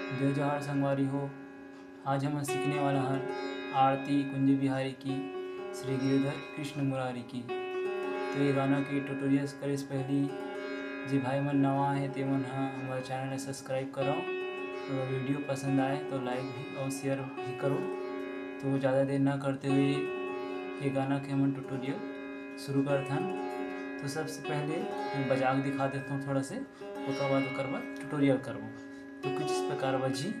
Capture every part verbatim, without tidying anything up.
जय जोहार संगवारी हो। आज हमन सीखने वाला हन आरती कुंज बिहारी की, श्री गिरधर कृष्ण मुरारी की। तो ये गाना के ट्यूटोरियल्स करे से पहली जे भाई मन नवा आए हैं, ते मन ह हमारे चैनल ला सब्सक्राइब करो। अगर वीडियो पसंद आए तो लाइक भी और शेयर भी करो। तो ज़्यादा देर ना करते हुए ये गाना के हमन ट्यूटोरियल शुरू करत हन। तो सबसे पहले मैं बजा के दिखा देता हूँ थोड़ा से, ओकर बाद, ओकर बाद ट्यूटोरियल करबो। तो कुछ इस प्रकार बजही।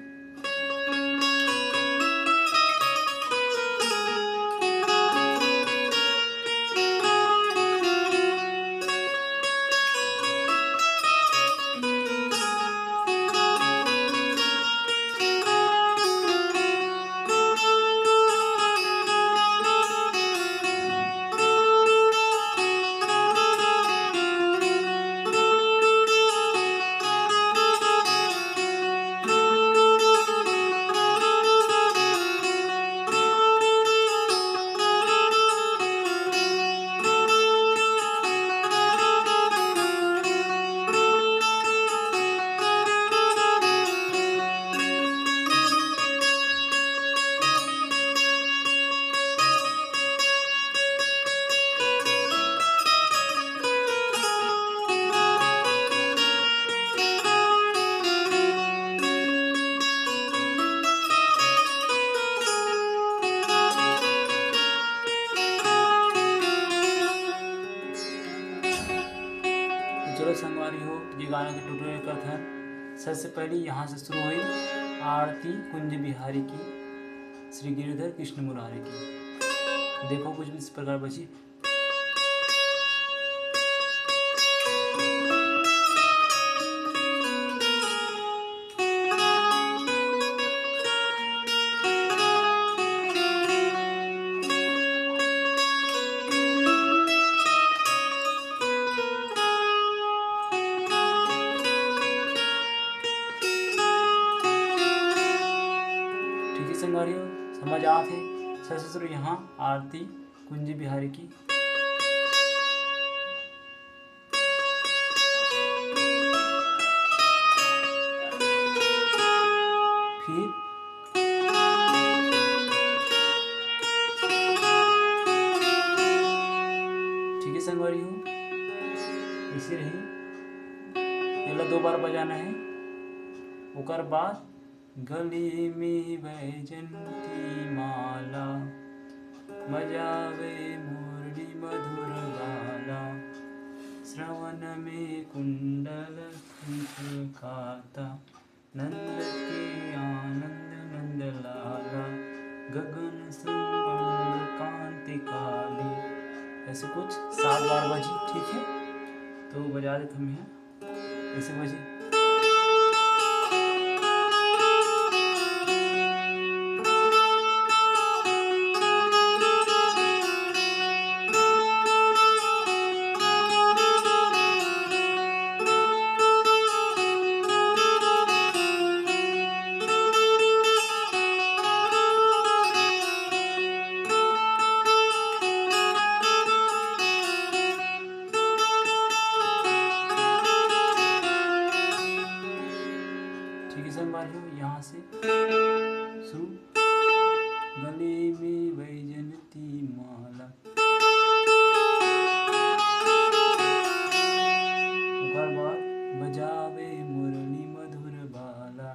तो चलो संगवारी हो, ये गाना के ट्यूटोरियल करत हन। सबसे पहले यहाँ से शुरू हुई आरती कुंज बिहारी की, श्री गिरधर कृष्ण मुरारी की। देखो कुछ भी इस प्रकार बजी। ठीक है संगवारी हो, समझ आत हे। सबसे शुरू यहाँ आरती कुंज बिहारी की। फिर ठीक है संगवारी हो, ऐसे रही। एला दो बार बजाना है। ओकर बाद गले में वैजंती माला, बजावे मुरली मधुर गाला, श्रवण में कुंडल झनकाता, नंद के आनंद नंद लाला, गगन संग अंग कांति काली। ऐसे कुछ सात बार बजी, ठीक है। तो बजा देत हन यहाँ, ऐसे बजी। ठीक है संगवारी हो, यहाँ से शुरू। गले में वैजंती माला, ओकर बाद बजावे मुरली मधुर बाला।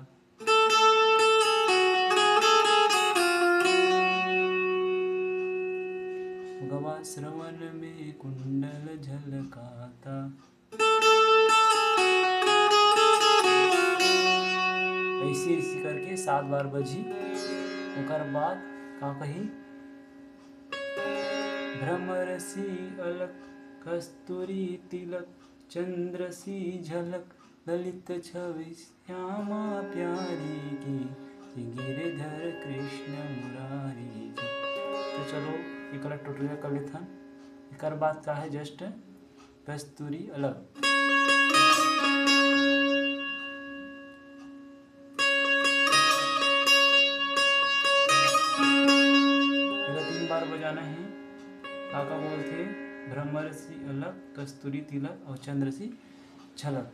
ओकर बाद श्रवण में कुंडल झलकाता। ऐसे, ऐसे करके सात बार बजी। ओकर बाद का कही? भ्रमर सी अलक, कस्तूरी तिलक, चंद्र सी झलक, ललित छवि श्यामा प्यारी की, श्री गिरधर कृष्ण मुरारी की। तो चलो, एकला ट्यूटोरियल कर लेथन। एकर बाद का है, जस्ट कस्तूरी अलग। एला तीन बार बजाना है। काका बोलथे, भ्रमर सी अलग, कस्तूरी तिलक और चंद्र सी झलक।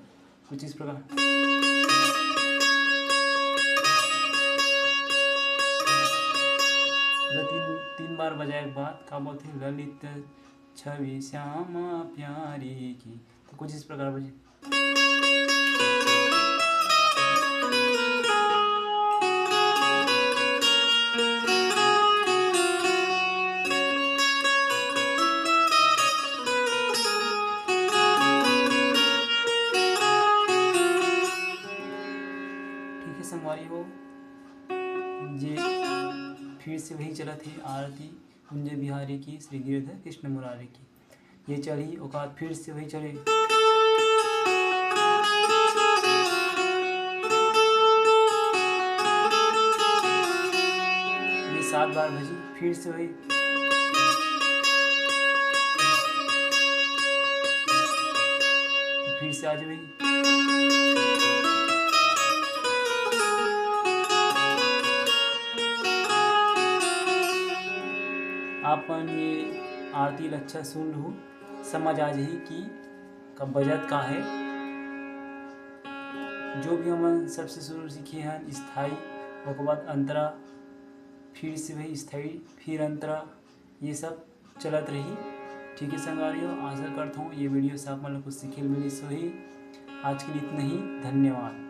कुछ इस प्रकार। बजाए के बाद का बोलथे, ललित छवि श्यामा प्यारी की। तो कुछ इस प्रकार बजे। ठीक है संगवारी हो, जे फिर से वही चलत हे आरती कुंज बिहारी की, श्री गिरधर कृष्ण मुरारी की। ये चढ़ी, ओकर बाद फिर से वही चढ़े। ये सात बार भजी, फिर से वही। फिर से आज वही। आप मन ये आरती ल अच्छा सुन लहू, समझ आ जाही कि का बजत का है। जो भी हमन सबसे शुरू सीखे हन स्थाई, ओकर बाद अंतरा, फिर से वही स्थाई, फिर अंतरा, ये सब चलत रही। ठीक है संगवारी हो, आशा करता हूँ ये वीडियो से आप मन ल कुछ सीखे ल मिलिस होही। आज के लिए इतना ही, धन्यवाद।